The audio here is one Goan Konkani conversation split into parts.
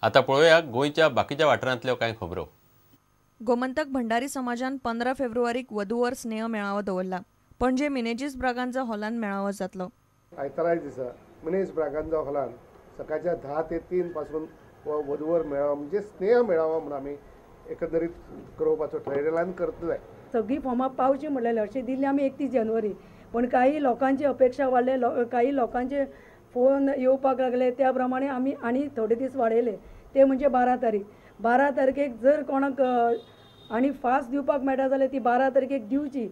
आतां पळोवया गोंयच्या बाकीच्या वाठारांतल्यो कांय खबरो. गोमंतक भंडारी समाजान 15 फेब्रुवारीक वधूवर स्नेह मेळावो दवरला. पणजे मिनेजीस ब्रागांजा हॉलान मेळावो जातलो. आयतारा दिसा मिनेज ब्रागांजा हॉलान सकाळच्या 10 ते 3 पासून वधूवर मेळावो म्हणजे स्नेह मेळावो म्हणून आमी एकंदरीत करपाचो ठरयला आनी करतले. सगळीं फॉर्मां पावची म्हणलेलें अशें दिल्लें आमी 31 जानेवारी, पण काही लोकांची अपेक्षा वाडले, काही लोकांचे फोन येवपाक लागले, त्या प्रमाणे आमी आनी थोडे दीस वाडयले ते म्हणजे 12 तारीख. 12 तारखेक जर कोणाक आनी फास्ट दिवपाक मेळटा जाल्यार ती 12 तारखेक दिवची.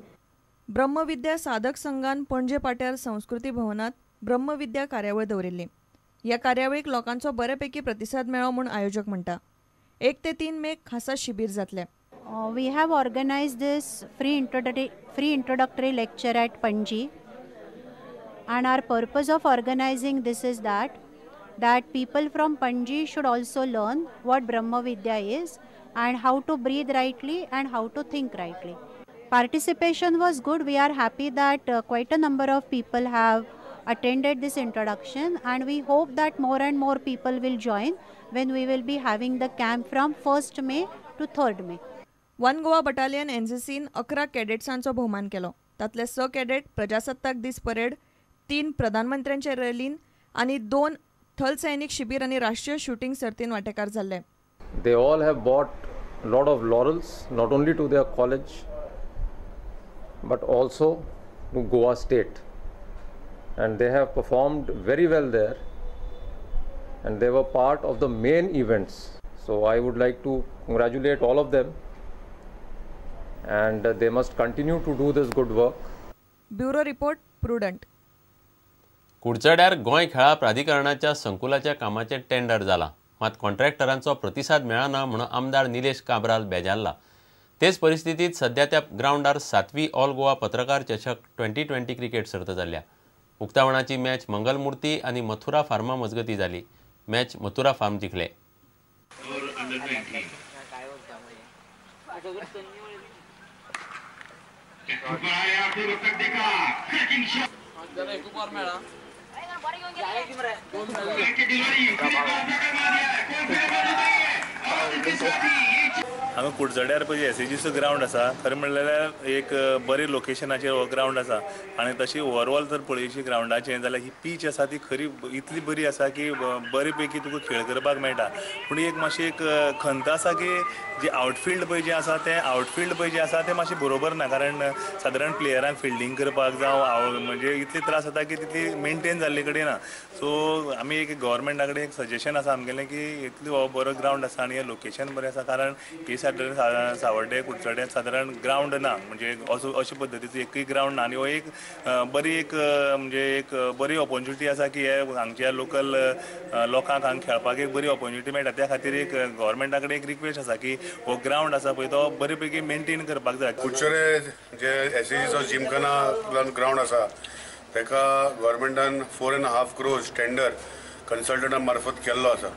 ब्रह्मविद्या साधक संघान पणजे पाट्यार संस्कृती भवनात ब्रह्मविद्या कार्यावळ दवरिल्ली. ह्या कार्यावळीक लोकांचो बऱ्यापैकी प्रतिसाद मेळ्ळो म्हूण आयोजक म्हणटा. 1 ते 3 मे खासा शिबीर जातले. We have organized this free introductory lecture at Panji, and our purpose of organizing this is that people from Panji should also learn what Brahma Vidya is and how to breathe rightly and how to think rightly. Participation was good. We are happy that quite a number of people have attended this introduction, and we hope that more and more people will join when we will be having the camp from 1st May to 3rd May. One Goa battalion एनसीसीन 11 कॅडेट्सांचो भोवमान केलो. तातले 6 कॅडेट प्रजासत्ताक दीस परेड, 3 प्रधानमंत्र्यांचे रॅलीन आनी 2 थल सैनिक शिबीर आनी राष्ट्रीय शूटिंग सर्तीन वांटेकार जाल्ले. They all have bought lot of laurels not only to their college but also to Goa state, and they have performed very well there, and they were part of the main events. So I would like to congratulate all of them, and they must continue to do this good work. Bureau report, Prudent. कुडचड्यार Goa खेळा प्राधिकरणाच्या संकुलाच्या कामाचें टेंडर जाला, मात कॉन्ट्रॅक्टरांचो प्रतिसाद मेळना म्हणून आमदार निलेश काब्राल बेजारला. तेच परिस्थितीत सध्या त्या ग्रावंडार 7वी ऑल गोवा पत्रकार चषक 2020 क्रिकेट सर्त जाल्या. उक्तावणाची मॅच मंगलमूर्ती आनी मथुरा फार्मा मजगती जाली. मॅच मथुरा फार्म जिखले. हांगा कुडचड्यार पळय एसएजीचो ग्रावंड आसा. खरें म्हणल्यार एक बरें लोकेशनाचेर हो ग्रावंड आसा आनी तशी ओवरऑल जर पळयशी ग्रावंडाचें जाल्यार ही पीच आसा ती खरी इतली बरी आसा की बरे पैकी तुका खेळ करपाक मेळटा. पूण एक मातशी एक खंत आसा की जी आउटफिल्ड पळय जें आसा तें आउटफिल्ड पळय जें आसा तें मातशें बरोबर ना, कारण सादारण प्लेयरांक फिल्डींग करपाक जावं म्हणजे इतले त्रास जाता की तितली मेनटेन जाल्ले कडेन ना. सो आमी एक गव्हर्मेंटा कडेन एक सजेशन आसा आमगेलें की इतली हो बरो ग्रावंड आसा आनी हें लोकेशन बरें आसा, कारण ही सादारण सावड्डे कुडचड्यार सादारण ग्रावंड ना, म्हणजे असो अशे पद्दतीचो एकूय ग्रावंड ना आनी हो एक बरी एक म्हणजे एक बरी ऑपोर्च्युनिटी आसा की हे हांगच्या लोकल लोकांक हांगा खेळपाक एक बरी ऑपोर्च्युनिटी मेळटा. त्या खातीर एक गव्हर्मेंटा कडेन एक रिक्वेस्ट आसा की हो ग्रावंड आसा पळय तो बरे पैकी मेनटेन करपाक जाय. कुडचडे जे एसएजीचो जिमखाना ग्रावंड आसा ताका गव्हर्मेंटान 4.5 crores tender कन्सल्टंटा मार्फत केल्लो आसा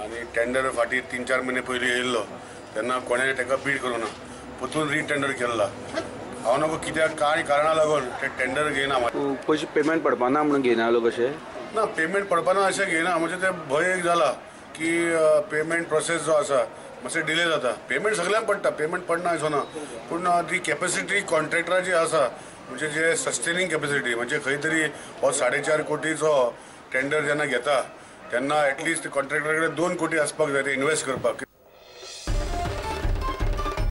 आनी टेंडर फाटीं 3-4 म्हयने पयलीं येयल्लो तेन्ना कोणें ताका बीड करूं ना, परतून रिटेंडर केल्ला. हांव नको कित्याक कांय कारणा लागून ते टेंडर घेयना. पयशे पेमेंट पडपाना म्हणून घेयना लोक अशें ना, पेमेंट पडपाना अशें घेयना, म्हणजे ते भंय एक जाला की पेमेंट प्रोसेस जो आसा मातशें डिले जाता. पेमेंट सगळ्यांक पडटा, पेमेंट पडना असो ना, पूण ती कॅपेसिटी कॉन्ट्रॅक्टराची आसा म्हणजे जे सस्टेनिंग कॅपेसिटी म्हणजे खंय तरी हो 4.5 कोटीचो टेंडर जेन्ना घेता तेन्ना एटलिस्ट कॉन्ट्रॅक्टरा कडेन 2 कोटी आसपाक जाय ते इन्वेस्ट करपाक.